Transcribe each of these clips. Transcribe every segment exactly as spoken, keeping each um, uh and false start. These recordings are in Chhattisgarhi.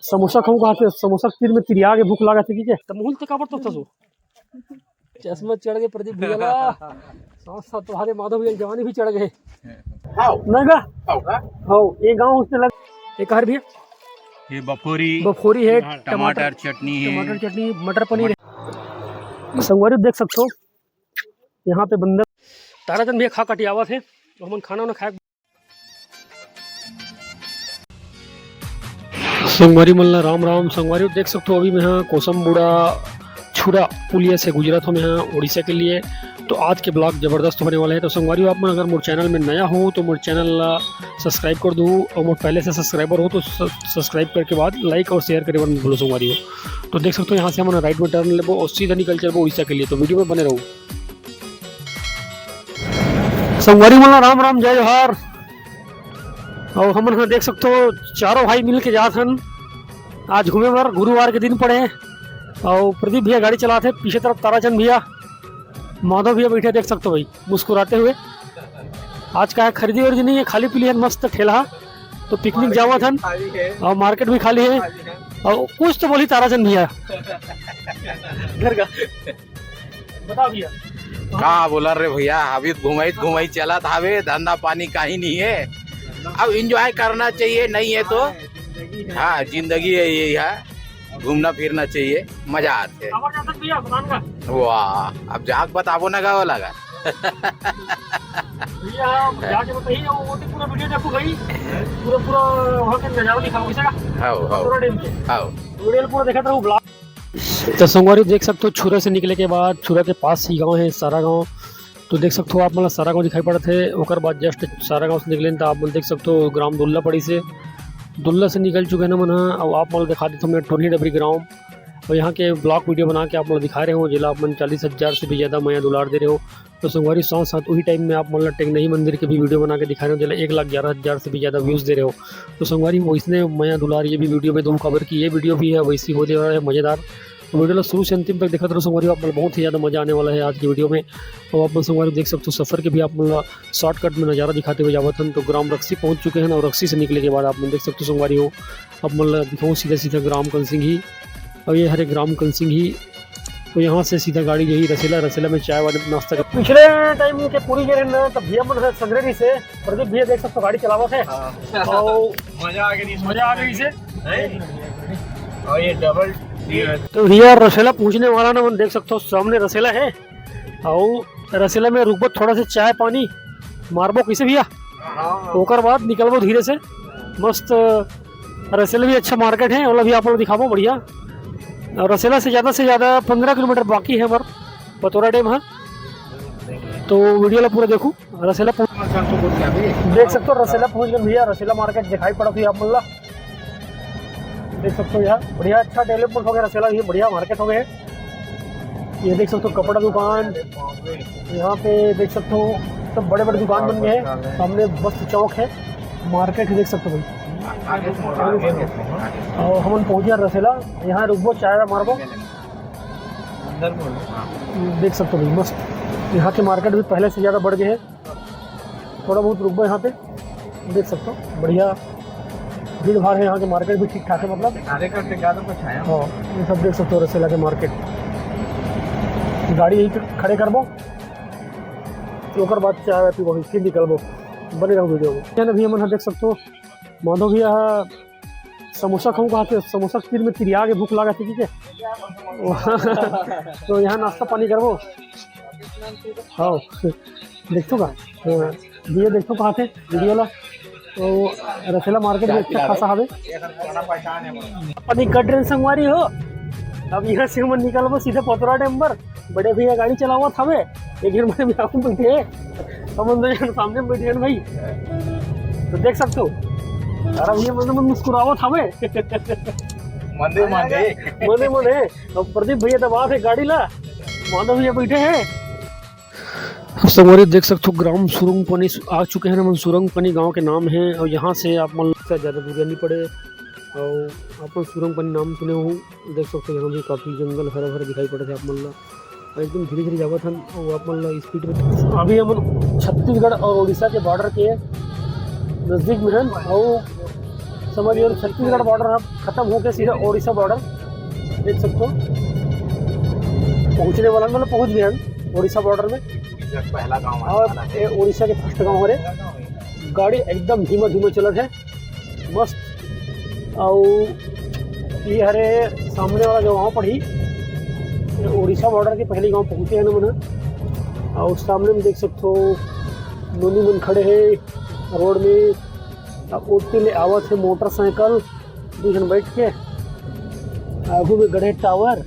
समोसा खाऊं कहा थे, समोसा के तीर में तिरिया के भूख लागत हे कि के? त मुहुल ते काबर तो तसो? चश्मा चढ़ गए प्रदीप भैया ला। साथ साथ तुम्हारे माधव भैया की जवानी भी चढ़ गए। नहीं का? हो, ये गांव उसने लग। एक हर भैया, ये बफोरी, बफोरी है, यहाँ टमाटर, टमाटर चटनी है। टमाटर चटनी, मटर पनीर है। संगवारी देख सकते हो, यहाँ पे बंदर। ताराचंद भैया खा कटियावत हे, तो हमन खाना वाना खाए। संगवारी मन ला राम राम। संगवारी देख सकते हो, अभी मैं हा कोसम बूढ़ा छुरा पुलिया से गुजरत हो मैं हा उड़ीसा के लिए। तो आज के ब्लॉग जबरदस्त होने वाला है। तो संगवारी, आप मन अगर मोर चैनल में नया हो तो मोर चैनल ला सब्सक्राइब कर दो, और मोर पहले से सब्सक्राइबर हो तो सब्सक्राइब करके बाद लाइक और शेयर करे बर मत भूलो संगवारी हो। तो देख सकते हो, यहाँ से हमन राइट में टर्न लेबो और सीधा निकल चलबो उड़ीसा के लिए। तो वीडियो में बने रहो। संगवारी मन ला राम राम, जय जोहार। और हमन ह देख सकते हो, चारों भाई मिल के जात हन आज घूमे बर, गुरुवार के दिन पड़े। और प्रदीप भैया गाड़ी चलात हे, पीछे तरफ ताराचंद भैया, माधव भैया बैठे, देख सकते हो भाई, मुस्कुराते हुए। आज का है, खरीदी वरीदी नहीं है, खाली पीली है, मस्त ठेला, तो पिकनिक जावत हन। और मार्केट भी खाली है। और कुछ तो बोली ताराचंद भैया घर का। बता भैया। का बोला रे भैया, अभी घुमाई घुमाई चलत हावे, धंधा पानी कहीं नहीं है। अब एंजॉय करना चाहिए, नहीं है तो। हाँ, जिंदगी है ये, यहाँ घूमना फिरना चाहिए, मजा आथे। वाह, अब जाके बताबो ना गाँव लगा। भैया, जाके बताइए, वो, वो तो पूरा वीडियो देखो भाई, पूरा, पूरा वहाँ के नज़ारा दिखाओ, कैसा? हाँ, हाँ। पूरा डैम के। हाँ। वीडियो पूरा देखा था वो ब्लॉग। तो संगवारी देख सकते हो, छुरा से निकले के बाद, छुरा के पास ही गांव है सारा गांव। तो देख सकते हो, आप मन ला सारा गांव दिखाई पड़त है। ओकर बाद जस्ट सारा गांव से निकले तो आप मन देख सकते हो, ग्राम दुल्ला पड़ी से, दुल्ला से निकल चुके हैं ना मन ह। अब आप मन ला दिखा देता हूँ मैं टोनी डबरी ग्राम, और यहाँ के ब्लॉग वीडियो बना के आप मन ला दिखा रहे हो, जिला आप मन चालीस हजार से भी ज़्यादा मया दुलार दे रहे हो। तो संगवारी, साथ साथ वही टाइम में आप मन ला टेंगनही मंदिर के भी वीडियो बना के दिखा रहे हो, जिला एक लाख ग्यारह हजार से भी ज़्यादा व्यूज़ दे रहे हो। तो संगवारी, वैसने मया दुलार ये भी वीडियो में दूँ, काबर कि ये वीडियो भी है वैसी होने वाला है मज़ेदार। तो वीडियो ला शुरू से अंतिम तक देखत रहो संगवारी, आप मन बहुत ही ज़्यादा मज़ा आने वाला है आज की वीडियो में। और आप मन संगवारी देख सकते हो, सफ़र के भी आप मन ला शॉर्टकट में नज़ारा दिखाते हुए जावत हन। तो ग्राम रक्सी पहुँच चुके हैं और रक्सी से निकले के बाद आप मन देख सकते हो संगवारी हो, आप मन ला दिखाऊँ सीधा सीधा ग्राम कलसिंघी। और ये हरे ग्राम कलसिंघी। तो यहाँ से सीधा गाड़ी यही रसेला, रसेला में चाय वाले नाश्ता कर। पिछले टाइम के पूरी जे रहे ना, तब भैया मन है संगरेरी से, प्रदीप भैया देख सकते हो गाड़ी चलावत है। हाँ। और मजा आ गई, मजा आ गई इसे। और ये डबल। तो भैया रसेला पहुँचने वाला ना, मन देख सकते हो सामने रसेला है। और रसेला में रुकबो, थोड़ा सा चाय पानी मारबो, कैसे भैया? हाँ। ओकर बाद निकलबो धीरे से। मस्त रसेला भी अच्छा मार्केट है, ओला भी आप लोग दिखाबो बढ़िया। और रसेला से ज़्यादा से ज़्यादा पन्द्रह किलोमीटर बाकी है हमार पतोरा डैम है, तो वीडियो ला पूरा देखो। रसेला पहुंच देख सकते हो, रसेला पहुंच गए भैया। रसेला मार्केट दिखाई पड़त हुई आप मन ला, देख सकते हो यार, बढ़िया अच्छा डेवलपमेंट हो गया रसेला, ये बढ़िया मार्केट हो गए। ये देख सकते हो कपड़ा दुकान, यहाँ पे देख सकते हो सब बड़े बड़े दुकान बन गए हैं। सामने बस चौक है, मार्केट है, देख सकते हो भाई। और हमन पहुंच गया रसेला, यहाँ रुकबो, चाय वाय मारबो। देख सकते हो भाई, मस्त यहाँ के मार्केट भी पहले से ज़्यादा बढ़ गए हैं। थोड़ा बहुत रुकबो यहाँ पे, देख सकते हो बढ़िया भीड़ भाड़ है यहाँ के, मार्केट भी ठीक ठाक है, मतलब आधे घंटे ज़्यादा कुछ आया। हाँ, ये सब देख सकते हो रसेला के मार्केट। गाड़ी यहीं पे खड़े करबो, तो ओकर बाद चाय वाय पीबो, फिर निकलबो। बने रहो वीडियो में। अभी हमन देख सकते हो माधव भैया ह समोसा खाऊं कहा थे, समोसा के तीर में तिरिया के भूख लागत हे कि के? तो यहाँ नाश्ता पानी करबो। हाँ, देखो का, हाँ, भैया देखो कहा थे वीडियो ला। तो रसेला मार्केट भी अच्छा खासा हवे। पानी कट रहे संगवारी हो। अब यहाँ से हमन निकलबो सीधे पतोरा डैम पर। बड़े भैया गाड़ी चलावत हवे, एक झन बड़े भैया आगू बैठे हे, हमन दो झन सामने में बैठे हन भाई। तो देख सकते हो, अरे भैया मन मन मुस्कुरावत हवे। मने मने। मने मने। अब प्रदीप भैया दबावत हे गाड़ी ला, माधव भैया बैठे हे। संगवारी देख सकते हो, ग्राम सुरंग पानी आ चुके हैं हमन। सुरंग पानी गांव के नाम है और यहाँ से आप मन से ज़्यादा दूर नहीं पड़े। और आप मन सुरंग पानी नाम सुने हो, देख सकते हो यहाँ भी काफ़ी जंगल हरा भरा दिखाई पड़त हे आप मन ला। और एकदम धीरे धीरे जावत हन और आप मन ला स्पीड में। अभी हमन छत्तीसगढ़ और उड़ीसा के बॉर्डर के नज़दीक में हन और समझ लो, छत्तीसगढ़ बॉर्डर अब खत्म होके सीधा ओडिशा बॉर्डर देख सकते हो, पहुंचने वाला, मतलब, पहुंच गए हम ओडिशा बॉर्डर में। और ये ओडिशा के फर्स्ट गांव हरे। गाड़ी एकदम धीमा धीमा चलत है, मस्त। अउ ये हरे सामने वाला जो गांव पड़ी, ये ओडिशा बॉर्डर के पहली गांव पहुंचे हैं ना मन। और सामने में देख सकते हो, नोनी मन खड़े हैं रोड में। अब ओती ले आवत है मोटरसाइकिल, दू झन बैठ के। आगू में गड़े टावर,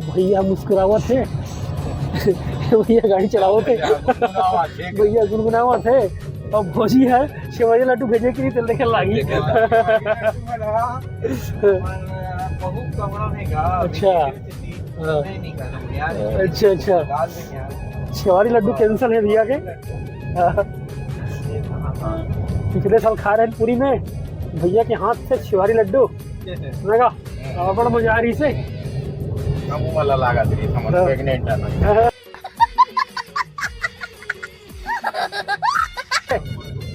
भैया मुस्कुरावत है। भैया गाड़ी चलावत है। भैया गुनगुनावत है। अब भौजी है, छेवारी लड्डू भेजे के लिए तेल देखे लागी। अच्छा। हाँ। अच्छा, अच्छा। छेवारी लड्डू कैंसिल है भैया के। हाँ। पिछले साल खा रहे हैं पूरी में, भैया के हाथ से छेवारी लड्डू। मैं कहा, "हाँ, बड़ा मजा आ रही से।" हम वाला लागा तेरी समझ, हाँ। प्रेग्नेंट है ना। हाँ।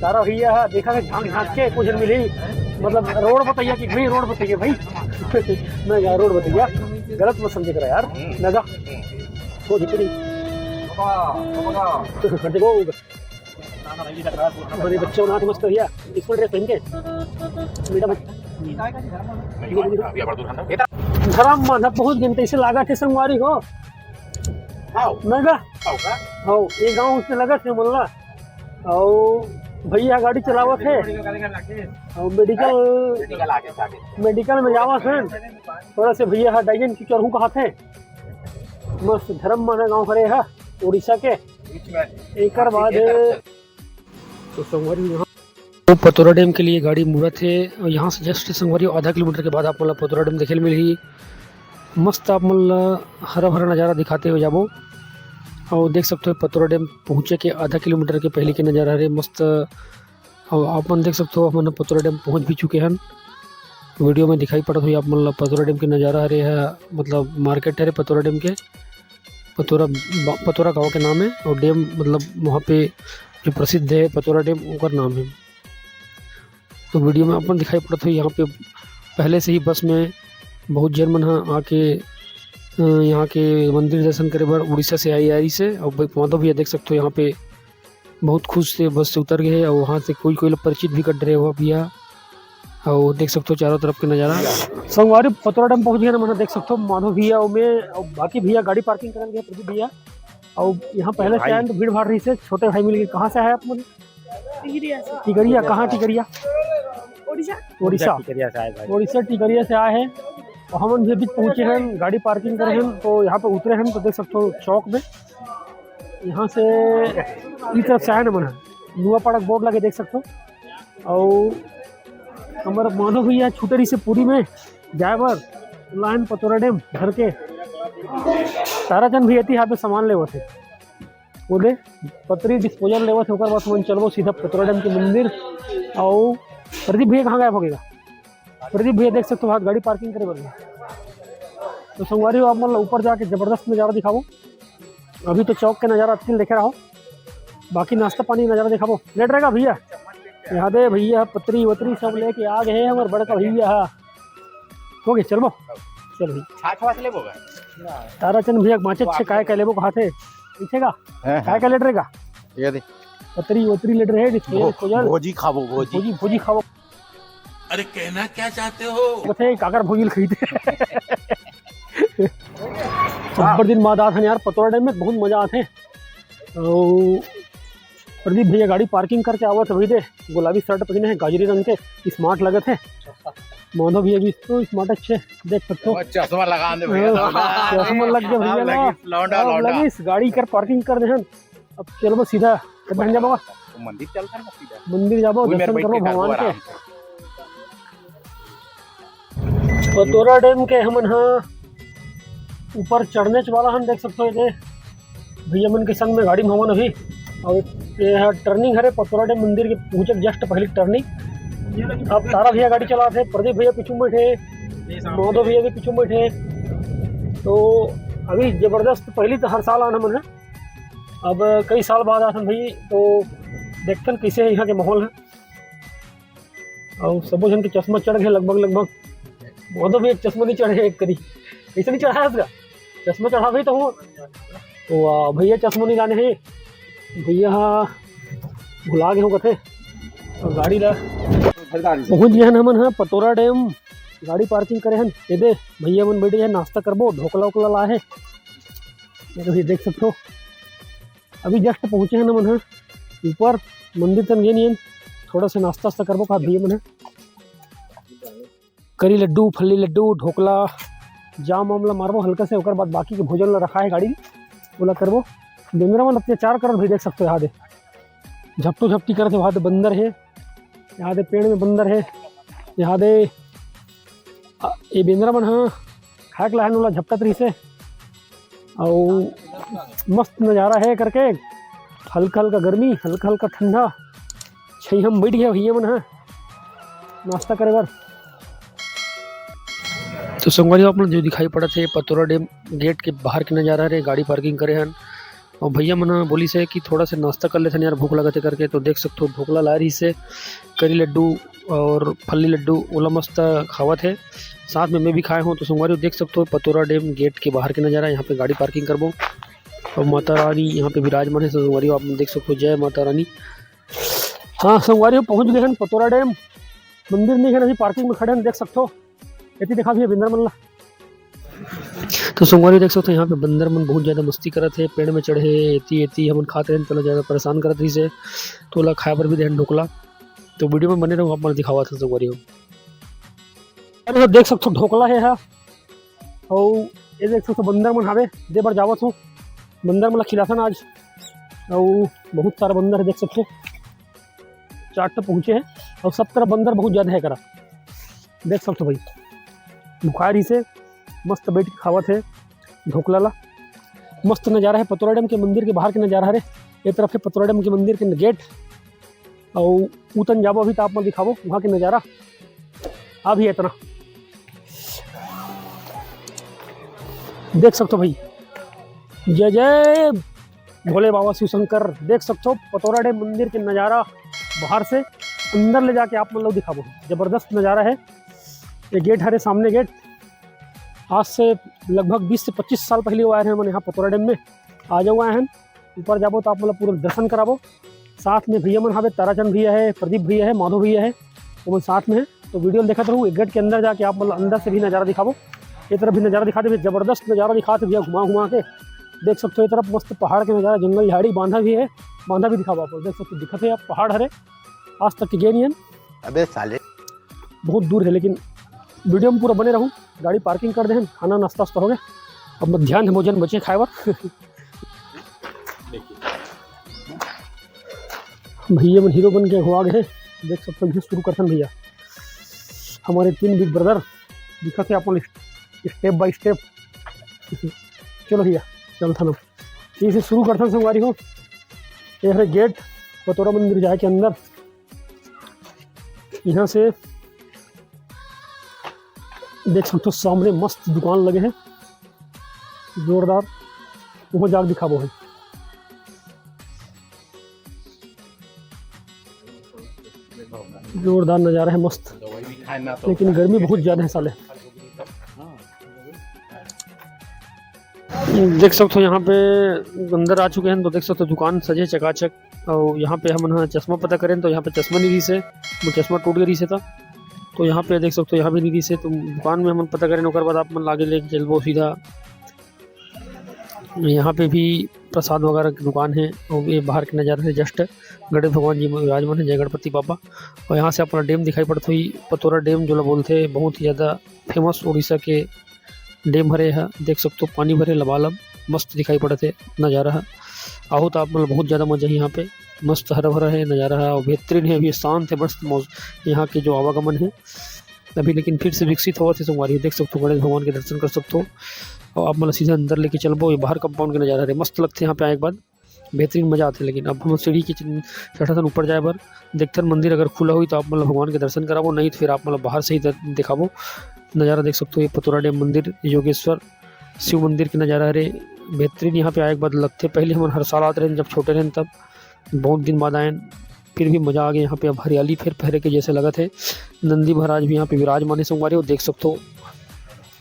तारा भैया है, देखा के झांक झांक के कुछ मिली, मतलब, रोड बताइए कि भाई, रोड बताइए भाई। मैं कहा, "रोड बताइए, गलत मत समझे करा यार।" मैं कहा, "वो जितनी।" देखो, बड़े बच्चों नाच मस्त भैया, स्कूल ड्रेस पहन के। मैडम, धर्म माना बहुत दिन तैसे लागा थे संगवारी हो। मैं कहा, हो, ये गांव से लगा थे मोला। और भैया गाड़ी चलावत है। और मेडिकल, मेडिकल में जावत है। थोड़ा से भैया हा डाइजन की चढ़ू कहा थे। मस्त धर्म माना गांव हरे हा, उड़ीसा के। एकर बाद तो संगवारी यहाँ तो पतोरा डैम के लिए गाड़ी मुड़त हे और यहाँ से जस्ट संगवारी आधा किलोमीटर के बाद आप मन ला पतोरा डैम देखे ल मिलही। मस्त आप मन ला हरा भरा नज़ारा दिखाते हुए जाबो। और देख सकते हो पतोरा डैम पहुँचे के आधा किलोमीटर के पहले के नज़ारा हरे मस्त। और आप मन देख सकते हो, हमन पतोरा डैम पहुँच भी चुके हन। वीडियो में दिखाई पड़त होही आप मन ला पतोरा डैम के नज़ारा हरे है, मतलब मार्केट हरे पतोरा डैम के। पतोरा, पतोरा गांव के नाम है और डैम, मतलब वहाँ पे जो प्रसिद्ध है पतोरा डैम, ओकर नाम है। तो वीडियो में अपन दिखाई पड़त हो, यहाँ पे पहले से ही बस में बहुत जन मन ह आके, अ, यहाँ के मंदिर दर्शन करे बर उड़ीसा से आई, आई से। और भाई माधव भैया देख सकते हो, यहाँ पे बहुत खुश से बस से उतर गए और वहाँ से कोई, कोई लोग परिचित भी कर रहे हो भैया। और देख सकते हो चारों तरफ के नज़ारा। संगवारी पतोरा डैम पहुँच गए ना, मतलब देख सकते हो माधव भैया में और बाकी भैया गाड़ी पार्किंग करन गए, प्रदीप भैया। और यहाँ पहले से भाई। आए हैं तो भीड़ भाड़ रही से, छोटे भाई मिल गए। कहाँ से आए आप लोग? टिकरिया से। टिकरिया, कहाँ टिकरिया? उड़ीसा। उड़ीसा। टिकरिया से आए भाई। उड़ीसा टिकरिया से आए हैं। और हमन भी अभी पहुँचे हैं, गाड़ी पार्किंग करे हैं, तो यहाँ पे उतरे हैं, तो देख सकते हो चौक में। यहाँ से ई तरफ से आए ना मन, नुआ पड़क बोर्ड लगे देख सकते हो। और हमारा माधव भैया छूटे रही से पूरी में जाए बर लाइन पतोरा डैम घर के। ताराचंद भैया ती यहाँ पे सामान लेवत है, बोले पतरी डिस्पोजल लेवत है, ओकर बाद हमन चलबो सीधा पतोरा डैम के मंदिर। और प्रदीप भैया कहाँ गायब हो गया? प्रदीप भैया देख सकते हो, वहाँ गाड़ी पार्किंग करे बर गए। तो संगवारी हो, आप मन ला ऊपर जाके जबरदस्त नज़ारा दिखाबो। अभी तो चौक के नज़ारा अतकिन देखे रहो, बाकी नाश्ता पानी नज़ारा दिखाबो। लेट रहेगा भैया, यहाँ दे भैया, पतरी वतरी सब लेके आ गए हैं हमारे बड़का भैया। हाँ, हो गए, चलबो। चल भाई। छाछ वाछ लेबो का? ताराचंद भैया बाँचे अच्छे काय काय लेबो कहा थे, पूछेगा। हाँ, हाँ। काय काय लेट रहेगा? ये दे। पतरी वतरी लेट रहे, डिस्पोजल, भो-, डिस्पोजल। भोजी खाबो, भोजी। भोजी, भोजी खाबो। अरे कहना क्या चाहते हो? बस ये काकर भोजी खरीदे। अब्बर दिन बाद आथन यार, पतोरा डैम में बहुत मजा आथे। और प्रदीप भैया गाड़ी पार्किंग करके आवत हे भाई दे, गुलाबी शर्ट पहने हैं, गाजरी रंग के, स्मार्ट लगत है। माधव भैया भी तो स्मार्ट अच्छे, देख सकते हो। चश्मा लगा दे भैया, हाँ, चश्मा लग गया भैया अब ला। लगिस, लौंडा, अब लौंडा। लगिस, गाड़ी कर पार्किंग कर दे हैं। अब चलबो सीधा, कहाँ जाबो? मंदिर चलथन ना सीधा। मंदिर जाबो, वही मेरे दर्शन बैठ करबो के भगवान करबो के। आराम से। पतोरा डैम के हमन ह ऊपर चढ़नेच वाला हन, देख सकते हो ये भैया मन के संग में गाड़ी में हमन अभी। और ये ह टर्निंग हरे पतोरा डैम मंदिर के पहुँचे just पहली टर्निंग। अब तारा भैया गाड़ी चलाथे, प्रदीप भैया पीछू में बैठे, माधव भैया भी पीछू में बैठे। तो अभी जबरदस्त, पहली तो हर साल आना मन है, अब कई साल बाद आथन भाई, तो देखथन कैसे है यहाँ के माहौल है। अउ सबो झन के चश्मा चढ़ गे लगभग लगभग। मोर तो भी एक चश्मा नहीं चढ़े एक करी। कैसे नहीं चढ़ा है इसका? चश्मा चढ़ा भी तो हूँ। तो, आ, भैया चश्मा नहीं लाने हैं। भैया हा भुला गे हो कथे। अउ गाड़ी ला पहुँच गए हन हमन हा पतोरा डैम। गाड़ी पार्किंग करे हन। ये दे भैया मन बैठे हैं, नाश्ता करबो, ढोकला उकला ला है। ये तो भैया देख सकते हो, अभी जस्ट पहुँचे हैं हमन हा ऊपर। मंदिर तन गे नहीं हन, थोड़ा सा नाश्ता वास्ता करबो का भैया मन हा। करी लड्डू, फल्ली लड्डू, ढोकला, जाम वाम ला मारबो हल्का से, ओकर बाद बाकी के भोजन ला रखा है गाड़ी, ओला करबो। बेंदरा मन अत्याचार करत भाई, देख सकते हो, यहाँ दे झपटो झपटी करत हे, वहाँ दे बंदर है, यहाँ दे पेड़ में बंदर है, यहाँ दे, अ, ये बेंदरा मन हा खाए के लाहन ओला झपटत रहिसे। अउ मस्त नजारा है करके, हल्का हल्का गर्मी, हल्का हल्का ठंडा, छइहा म बैठ गया भैया मन हा नाश्ता करे बर। तो संगवारी हो, आप मन जो दिखाई पड़त हे, पतोरा डैम गेट के बाहर के नजारा रे, गाड़ी पार्किंग करे हन। अउ भैया मन ह बोलिस हे कि थोड़ा से नाश्ता कर लेथन यार, भूख लगत हे करके। तो देख सकथो, ढोकला लाए रहिस हे, करी लड्डू अउ फल्ली लड्डू, ओला मस्त खावत हे। साथ में मैं भी खाए हूँ। तो संगवारी हो, देख सकथो, पतोरा डैम गेट के बाहर के नजारा। यहाँ पे गाड़ी पार्किंग करबो अउ माता रानी यहाँ पे विराजमान है। संगवारी हो, आप देख सकथो, जय माता रानी। हाँ संगवारी हो, पहुँच गए हैं पतोरा डैम। मंदिर नहीं है, अभी पार्किंग में खड़े हैं, देख सकथो। एती देखा भी है बंदर मन ला। तो संगवारी देख सकथो, यहाँ पे बंदर मन बहुत ज्यादा मस्ती करत हे, पेड़ में चढ़े, एती एती हमन खात रहेन, तोला ज्यादा परेशान करत रहिस हे, तोला खाए बर भी देहन ढोकला। तो वीडियो में बने रहो, आप मन दिखावत हन संगवारी हो। अरे देख सकथो ढोकला हे हा, अउ ये देख सकथो बंदर मन हावे, दे बर जावत हो, बंदर मन ला खिलाथन आज। अउ बहुत सारा बंदर है, देख सकथो, चार ठो पहुँचे हैं, अउ सब तरफ बंदर बहुत ज्यादा है करा। देख सकथो भाई, भुखाए रहिस हे, मस्त बैठ के खावत हे ढोकला ला। मस्त नजारा है पतोरा डैम के मंदिर के बाहर के नजारा हरे। ये तरफ है पतोरा डैम के मंदिर के गेट, अउ उतन जाबो अभी तो आप मन दिखाबो वहाँ के नजारा। अभी इतना देख सकथो भाई, जय जय भोले बाबा शिव शंकर। देख सकथो पतोरा डैम मंदिर के नजारा बाहर से, अंदर ले जाके आप मन लोग दिखाबो, जबरदस्त नजारा है। ये गेट हरे, सामने गेट। आज से लगभग बीस से पच्चीस साल पहले वो आए हैं हमन यहाँ पतोरा डैम में। आ जाओ, आए हैं ऊपर जाबो तो आप मन ला पूरा दर्शन कराबो। साथ में भैया मन हावे, ताराचंद भैया है, प्रदीप भैया है, माधव भैया है, वो मन साथ में है। तो वीडियो देखत रहू, एक गेट के अंदर जाके आप मन ला अंदर से भी नजारा दिखाबो। ये तरफ भी नजारा दिखा दे, जबरदस्त नजारा दिखा दे भैया, घुमा घुमा के देख सकते हो। ये तरफ मस्त पहाड़ के नजारा, जंगल झाड़ी, बांधा भी है, बांधा भी दिखाबो आप लोग। देख सकते हो, दिखत है आप, पहाड़ हरे, आज तक के गे नहीं है। अबे साले। बहुत दूर है, लेकिन वीडियो में पूरा बने रहू। गाड़ी पार्किंग कर दे हैं, खाना नाश्ता वास्ता हो गया, अब मध्यान्ह भोजन बचे खाए बर। भैया मन हीरो बन के हो आ गए, देख सकते हो। शुरू करथन भैया, हमारे तीन बिग ब्रदर दिखत है अपन step by step। चलो भैया, चलथन अब। इसे शुरू करथन संगवारी हो। ये हरे गेट पतोरा मंदिर जाए के अंदर। यहाँ से देख सकते हो सामने मस्त दुकान लगे हैं, जोरदार। वो जाके दिखाबो है, जोरदार नजारा है, मस्त। लेकिन गर्मी बहुत ज्यादा है साले। देख सकते हो यहाँ पे अंदर आ चुके हैं, तो देख सकते हो दुकान सजे चकाचक। और यहाँ पे हमन ह चश्मा पता करें तो यहाँ पे चश्मा नहीं रहिस हे, वो चश्मा टूट गए रहिस हे था। तो यहाँ पे देख सकते हो यहाँ भी नहीं रहिस हे, तो दुकान में हमन पता करें, ओकर बाद आप मन लागे लेके चलबो सीधा। यहाँ पे भी प्रसाद वगैरह की दुकान है और ये बाहर के नज़ारा है, जस्ट गणेश भगवान जी विराजमान है। जय गणपति बाबा। और यहाँ से अपना डैम दिखाई पड़त होही, पतोरा डैम जो ला बोलते हैं, बहुत ही ज़्यादा फेमस उड़ीसा के डैम हरे ह, देख सकते हो पानी भरे लबालब, मस्त दिखाई पड़त हे नज़ारा ह। आहो तो आप मन ल बहुत ज़्यादा मजा आही यहाँ पे, मस्त हरा भरा है नज़ारा ह और बेहतरीन है, अभी शांत है, मस्त मौस-, यहाँ के जो आवागमन है अभी, लेकिन फिर से विकसित होवत हे संगवारी, देख सकते हो गणेश भगवान के दर्शन कर सकते हो। और आप मन ल सीधा अंदर लेके चलबो, ये बाहर कंपाउंड के नज़ारा हरे, मस्त लगथे यहाँ पे आए के बाद। बेहतरीन मजा आथे। लेकिन अब हम सीढ़ी के चिन-, चढ़थन ऊपर जाए बर, देखथन मंदिर अगर खुला होही तो आप मन ल भगवान के दर्शन कराबो, नहीं तो फिर आप मन ल बाहर से ही दर-, दिखाबो। नज़ारा देख सकते हो, ये पतोरा डैम मंदिर, योगेश्वर शिव मंदिर के नज़ारा हरे। बेहतरीन यहाँ पे आए के बाद लगथे, पहले हमन हर साल आत रहेन जब छोटे रहेन तब, बहुत दिन बाद आएन। फिर भी मजा आ गया। यहाँ पे अब हरियाली फिर पहले के जैसे लगत हे। नंदी महाराज भी यहाँ पे विराजमान हे संगवारी हो, देख सकथो,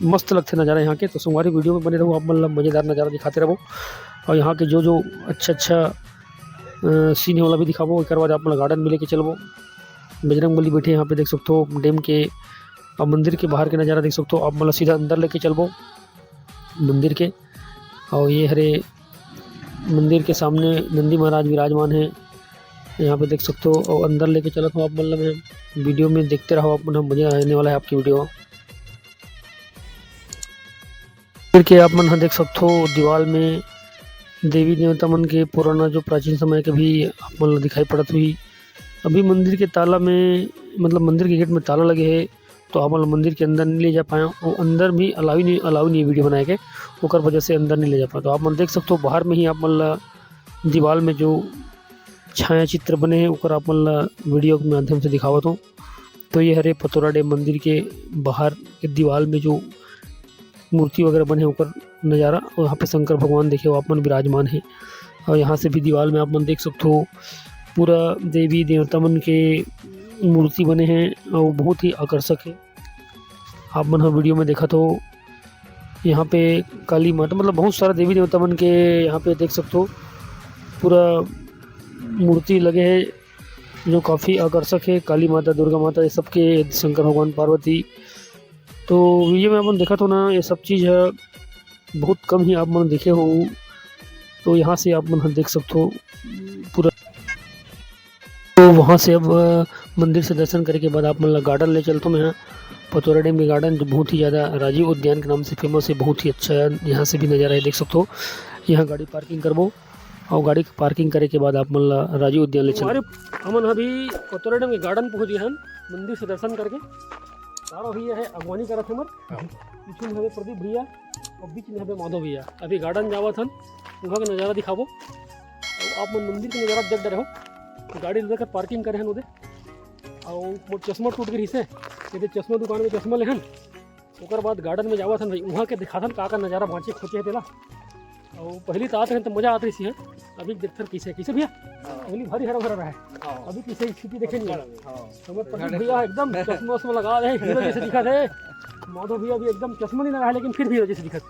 मस्त लगथे नजारा यहाँ के। तो संगवारी, video में बने रहो, आप मन ला मजेदार नजारा दिखाते रहो। और यहाँ के जो जो अच्छा अच्छा scene हे, ओला भी दिखाबो। एक बार आप मन ला garden में लेके चलबो। बजरंग बली बैठे यहाँ पे, देख सकथो, dam के और मंदिर के बाहर के नजारा देख सकथो। आप मन ला सीधा अंदर लेके चलबो मंदिर के। और ये हरे मंदिर के सामने नंदी महाराज विराजमान हे, यहाँ पे देख सकथो। और अंदर लेके चलत हूँ आप मन ला मैं, video में देखते रहो आप मन, मजा आने वाला है आपकी video। फिर के आप मन ह देख सकथो, दीवाल में देवी देवता मन के पुराना जो प्राचीन समय के भी आप मन ला दिखाई पड़त हुई। अभी मंदिर के ताला में, मतलब मंदिर के gate में ताला लगे हे, तो आप मन ला मंदिर के अंदर नहीं ले जा पाए। वो अंदर भी allow नहीं, allow नहीं हे video बनाए के, ओकर वजह से अंदर नहीं ले जा पाए। तो आप मन देख सकथो, बाहर में ही आप मन ला दीवाल में जो छाया चित्र बने हे, ओकर आप मन ला video के माध्यम से दिखावत हूँ। तो ये हरे पतोरा dam मंदिर के बाहर के दीवाल में जो मूर्ति वगैरह बने हे, ओकर नजारा। और यहाँ पे शंकर भगवान देखे हो आप मन विराजमान हे। और यहाँ से भी दीवाल में आप मन देख सकथो, पूरा देवी देवता मन के मूर्ति बने हे और बहुत ही आकर्षक हे। आप मन ह video में देखत हो, यहाँ पे काली माता, मतलब बहुत सारा देवी देवता मन के यहाँ पे देख सकथो, पूरा मूर्ति लगे हे, जो काफ़ी आकर्षक हे। काली माता, दुर्गा माता, ये सबके, शंकर भगवान, पार्वती। तो video में अपन देखत हो ना, ये सब चीज़ ह बहुत कम ही आप मन देखे हो। तो यहाँ से आप मन ह देख सकथो पूरा। तो वहाँ से अब, अ, मंदिर से दर्शन करे के बाद आप मन ला garden ले चलथो मैं ह। पतोरा dam के garden, जो बहुत ही ज़्यादा राजीव उद्यान के नाम से famous हे, बहुत ही अच्छा हे। यहाँ से भी नज़ारा हे, देख सकथो। यहाँ गाड़ी parking करबो और गाड़ी parking करे के बाद आप मन ला राजीव उद्यान ले चलबो। अरे, हमन अभी पतोरा dam के garden पहुँच गए हन, मंदिर से दर्शन करके। तारा भैया हे, अगवानी करत हे हमर। हाँ। पीछू में हवे प्रदीप भैया और बीच में हवे माधव भैया। अभी garden जावत हन, वहाँ के नज़ारा दिखाबो। और आप मन मंदिर के नज़ारा देख डरे हो, गाड़ी लेकर parking करे हन ओदे। और मोर चश्मा टूट गए से, ये चश्मा दुकान में चश्मा लेहन, ओकर बाद garden में जावत हन भाई, वहाँ के दिखाथन का का नज़ारा बाँचे खोचे हे तेला। और पहली तो आत रहन तो मजा आत रही है, अभी देखथन कैसे, कैसे भैया? हाँ। पहली भारी हरा भरा रहा है, हाँ। अभी कैसे स्थिति देखे नहीं है। हाँ। तो मैं प्रदीप भैया एकदम चश्मा वश्मा लगा रहे, हीरो जैसे दिखत हे। माधव भैया भी एकदम चश्मा नहीं लगा है, लेकिन फिर भी हीरो जैसे दिखत।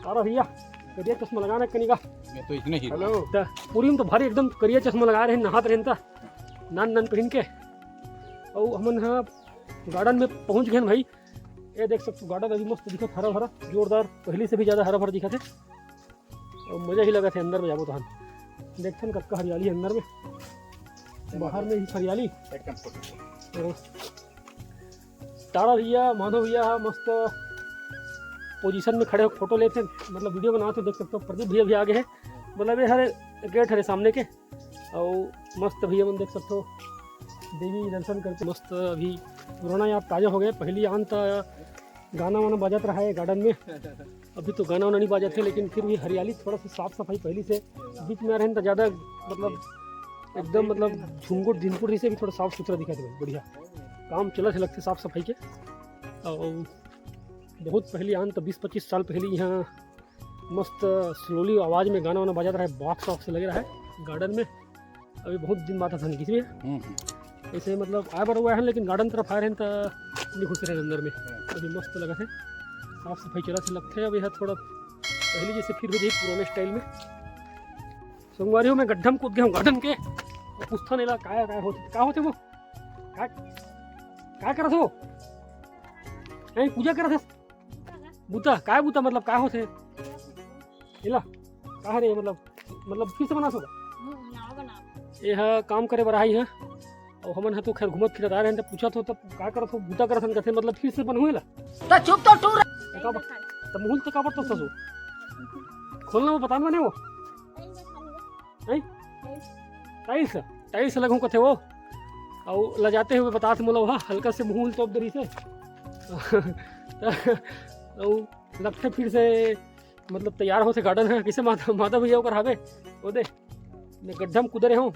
तारा भैया, करिया चश्मा लगाना कनिका। मैं तो इतने ही हेलो। त पूरी में तो भारी एकदम करिया चश्मा लगा रहे, नहात रहन त, नान नान पहन के। और हमन ह garden में पहुँच गए भाई। ये देख सकते garden अभी मस्त दिखत, हरा भरा, जोरदार, पहले से भी ज़्यादा हरा भरा दिखत हे। और मजा ही लगत हे अंदर में जाबो तहन। देखथन कतका हरियाली हे अंदर में, बाहर में ही हरियाली। एकदम छोटे। और तारा भैया, माधव भैया ह मस्त position में खड़े हो फोटो लेथे, मतलब video बनावत हे। देख सकते हो प्रदीप भैया भी आ गए हैं, मतलब ये हरे gate हरे सामने के। और मस्त भैया मन देख सकते हो देवी दर्शन करके मस्त अभी पुराना याद ताजा हो गए। पहली आन त गाना वाना बाजत रहा है garden में, अभी तो गाना वाना नहीं बाजत है, लेकिन फिर भी हरियाली, थोड़ा सा साफ सफाई पहली से। बीच में आ रहे हैं तो ज़्यादा मतलब एकदम मतलब झुंगुट झिंगुट से भी थोड़ा साफ सुथरा दिखा दे, बढ़िया काम चलत हे लगथे साफ सफाई के। और बहुत पहली आन तो बीस पच्चीस साल पहले यहाँ मस्त slowly आवाज़ में गाना वाना बाजत रहा है, box वॉक्स लगे रहा है garden में। अभी बहुत दिन बाद था नहीं किसी में हम्म, हम्म। ऐसे मतलब आए बर हुआ है, लेकिन garden तरफ आए रहे तो नहीं घुस रहे अंदर में। अभी मस्त लगा है, साफ सफाई चला से लगते हैं। अभी यहाँ थोड़ा पहले जैसे फिर हो जाए पुराने style में। संगवारी हो, मैं गड्ढा में कूद गया हूँ garden के। अब पूछता नहीं ला, काय, काय होते, का होते वो? काय, काय करत हो? नहीं, पूजा करत है। बुता, काय बुता, मतलब, का होते? इला, का रे, मतलब, मतलब, फिर से बना सो? हम्म, बनाओ, बनाओ। ये हा काम करे बर आई है। और हमन ह तो खैर घूमत फिरत आ रहे हैं, तो पूछा तो तब का करत हो, बुता करत हन, कहते, मतलब, फिर से बनहू एला। तो चुप तो टूर। का ब-, तो मुहुल तो काबर तो ससु? खोलना वो बता मैंने वो। हैं? Tiles, tiles लगहूँ कथे वो। अउ लजाते हुए बतात मोला वहाँ हल्का से मुहुल तोप दे रही से। अउ लगथे फिर से, मतलब, तैयार होथे garden ह। किसे माता, माता भैया ओकर हावे, ओ दे, मैं गड्ढा में कूदे रहे हूँ,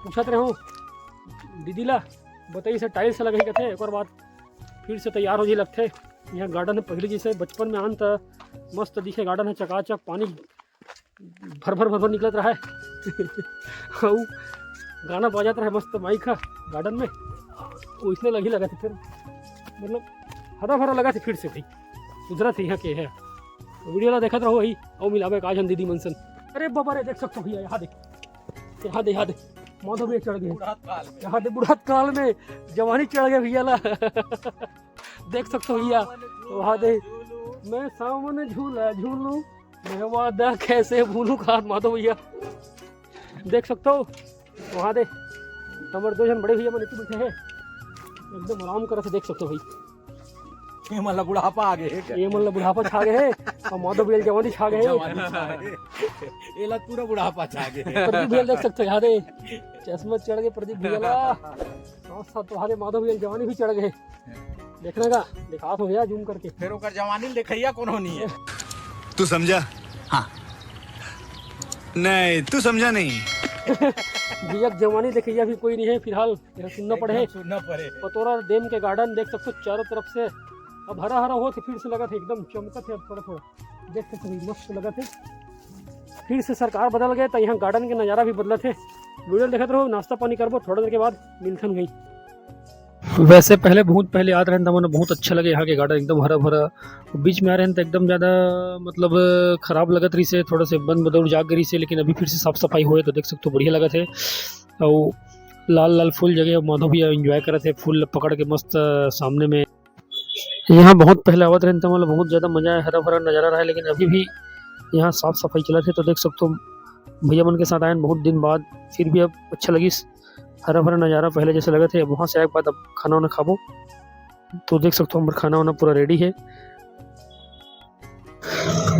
पूछत रहे हूँ दीदी ला, बताई से tiles लगही कथे, ओकर बाद फिर से तैयार हो जी लगथे। यहाँ garden ह पहले जैसे बचपन में आन त मस्त दिखे garden ह, चकाचक पानी भर भर भर भर निकलत रहा है। अउ गाना बाजत रहे मस्त माइक ह गार्डन में, वइसने लगही लगत हे फिर, मतलब हरा भरा लगत हे फिर से भाई, सुधरत हे यहाँ के हे। वीडियो ला देखत रहो ही, अउ मिलाबे एक आज हम दीदी मन सन। अरे बाबा रे, देख सकथो भैया, यहाँ दे, यहाँ दे, यहाँ दे, माधव भैया चढ़ गे। बुढ़ात काल में। यहाँ दे, बुढ़ात काल में जवानी चढ़ गे भैया ला। देख सकथो भैया, वहाँ दे, मैं सावन झूला झूलूं, मैं वादा कैसे भूलूं, कहा माधव भैया। देख सकथो, वहाँ दे, हमर दो झन बड़े भैया मन इतने बैठे हैं, एकदम आराम करत हे, देख सकथो भाई। ये मन ला बुढ़ापा आ गे हे क्या? ये मन ला बुढ़ापा छा गे हे, अउ माधव भैया जवानी छा गे हे। जवानी छा गे। एला पूरा बुढ़ापा छा गे हे। प्रदीप भैया देख सकथो, यहाँ दे, चश्मा चढ़ गे प्रदीप भैया ला, साथ साथ तुम्हारे माधव भैया जवानी भी चढ़ गे हे। देखना का, दिखात हो भैया जूम करके। फिर ओकर जवानी देखइया कोनो नहीं है। तू समझा? हाँ। नहीं, तू समझा नहीं। भैया जवानी देखइया भी कोई नहीं है फिलहाल। यहाँ सुनना पड़े। एकदम सुनना पड़े। पतोरा डैम के गार्डन देख सकथो चारों तरफ से। अब हरा हरा होत हे, फिर से लगत हे एकदम चमकत हे अब थोड़ा थोड़ा। देख सकथो भाई, मस्त लगत हे। फिर से सरकार बदल गे, तो यहाँ गार्डन के नज़ारा भी बदलत हे। वीडियो देखत रहो, नाश्ता पानी करबो, थोड़ा देर के बाद मिलथन गई। वैसे पहले, बहुत पहले आत रहेन त मन बहुत अच्छा लगे, यहाँ के गार्डन एकदम हरा भरा। बीच में आ रहेन त एकदम ज़्यादा, मतलब, खराब लगत रहिसे, थोड़ा से बंद बदौर जाग रहिसे, लेकिन अभी फिर से साफ सफाई होए तो देख सकथो बढ़िया लगत हे। अउ लाल लाल फूल जगे, माधव भैया एंजॉय करत हे फूल ल पकड़ के मस्त, अ, सामने में। यहाँ बहुत पहले आवत रहेन त मतलब बहुत ज़्यादा मजा आए, हरा भरा नज़ारा रहा, लेकिन अभी भी यहाँ साफ सफाई चलत हे। तो देख सकथो भैया मन के साथ आएन बहुत दिन बाद, फिर भी अब अच्छा लगिस, हरा भरा नज़ारा पहले जैसे लगत हे। अब वहाँ से आए के बाद अब खाना वाना खाबो। तो देख सकथो हमर खाना वाना पूरा रेडी हे।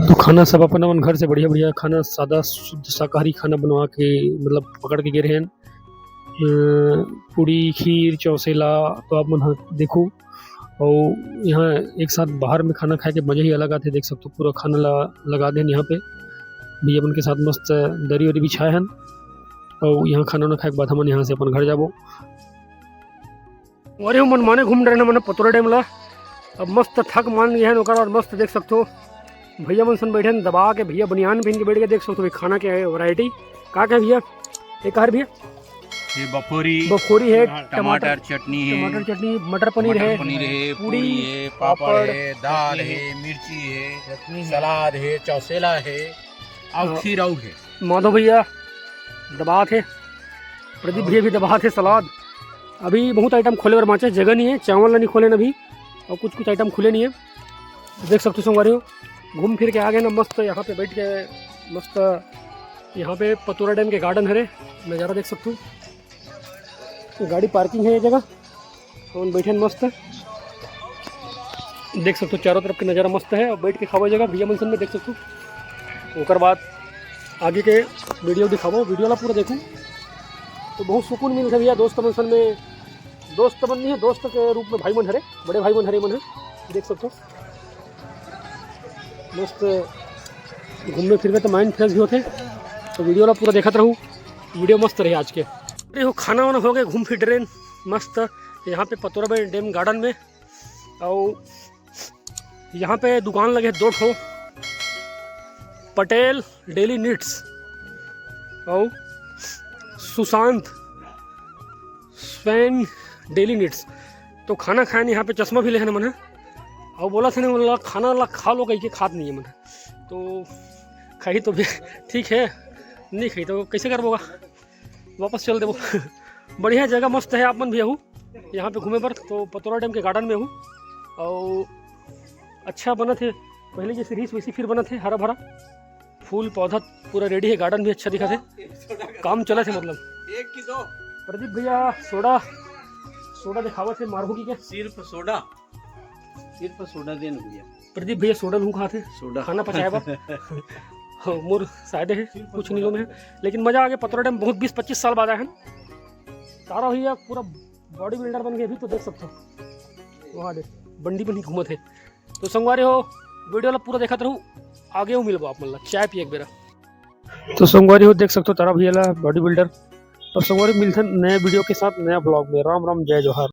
तो खाना सब अपन अपन घर से बढ़िया बढ़िया खाना, सादा शुद्ध शाकाहारी खाना बनवा के, मतलब, पकड़ के गे रहेन। अ, पूड़ी, खीर, चौसेला तो आप मन ह देखो। अउ यहाँ एक साथ बाहर में खाना खाए के मजा ही अलग आथे। देख सकथो पूरा खाना ला लगा देन यहाँ पे, भैया मन के साथ मस्त दरी उरी बिछाए हन। अउ यहाँ खाना वाना खाए के बाद हमन यहाँ से अपन घर जाबो। अरे, मनमाने घूम डरेन हमन पतोरा डैम ला। अब मस्त थक मान गे हन, ओकर बाद मस्त देख सकथो भैया मन सन बैठे हन दबा के, भैया बनियान पहन के बैठ के। देख सकथो भाई खाना के वैरायटी का का हे भैया, एक हर भैया ये बफोरी, बफोरी हे, हाँ, टमाटर, टमाटर चटनी हे, टमाटर चटनी, मटर पनीर मटर हे, पनीर हे, पूड़ी, पूड़ी हे, पापड़, पापड़ हे, दाल चटनी हे, हे, मिर्ची हे, चटनी हे, सलाद हे, चौसेला हे, अउ हाँ। खीर अउ हे। माधव भैया दबात हे, प्रदीप भैया भी दबात हे सलाद। अभी बहुत आइटम खोले बर बांचे, जगह नहीं है, चावल ला नहीं खोले अभी, अउ कुछ कुछ आइटम खुले नहीं है। देख सकथो संगवारी हो, घूम फिर के आ गे ना मस्त, यहाँ पे बैठ के मस्त। यहाँ पे पतोरा डैम के गार्डन हरे, नज़ारा देख सकथो। गाड़ी पार्किंग हे ये जगह, हमन बैठे हन मस्त। देख सकथो चारों तरफ के नज़ारा मस्त हे, अउ बैठ के खावा जगह भैया मन सन में देख सकथो। ओकर बाद आगे के वीडियो दिखाबो, वीडियो ला पूरा देखो तो बहुत सुकून मिलथे भैया। दोस्त मन सन में, दोस्त मन नहीं हे, दोस्त के रूप में भाई मन हरे, बड़े भाई मन हरे मन हे, देख सकथो। मस्त घूमबे फिरबे तो माइंड फ्रेश भी होथे। तो वीडियो ला पूरा देखत रहू, वीडियो मस्त रहे आज के। अरे हो, खाना वाना हो गे, घूम फिर डरेन मस्त यहाँ पे पतोरा डैम गार्डन में। अउ यहाँ पे दुकान लगे दो ठो, पटेल डेली नीड्स अउ सुशांत स्वैन डेली नीड्स। तो खाना खाएन, यहाँ पे चश्मा भी लेहे हमन ह। अउ बोलथे ना, बोला खाना ला खा लो कहिके, खात नहीं हे मन ह। तो खाही तो भी ठीक हे, नहीं खाही तो कैसे करबो गा, वापस चल देबो। बढ़िया जगह मस्त हे, आप मन भी आहू यहाँ पे घूमे बर। तो पतोरा डैम के गार्डन में हूँ अउ अच्छा बनत हे, पहले जैसे रहिस वैसे फिर बनत हे, हरा भरा। फूल पौधा पूरा रेडी हे, गार्डन भी अच्छा दिखत हे, काम चलत हे मतलब। एक की दो। प्रदीप भैया सोडा, सोडा दिखावत हे, मारहू कि क्या? सिर्फ सोडा, सिर्फ सोडा देन भैया। प्रदीप भैया सोडा लहू खात हे, सोडा। खाना पचाए बर। हाँ, मोर सायदे हे, कुछ नहीं लो में हे। लेकिन मजा आ गे, पतोरा डैम बहुत बीस पच्चीस साल बाद आए हन। तारा भैया पूरा बॉडी बिल्डर बन गे अभी, तो देख सकथो वहाँ दे बंडी बनी घूमत हे। तो संगवारी हो, वीडियो ला पूरा देखत रहू, आगे हूँ मिलबो आप मन ला चाय पिए एक बेरा। तो संगवारी हो, देख सकथो तारा भैया ला बॉडी बिल्डर। अब संगवारी मिलथन नया वीडियो के साथ, नया ब्लॉग में। राम राम, जय जोहार।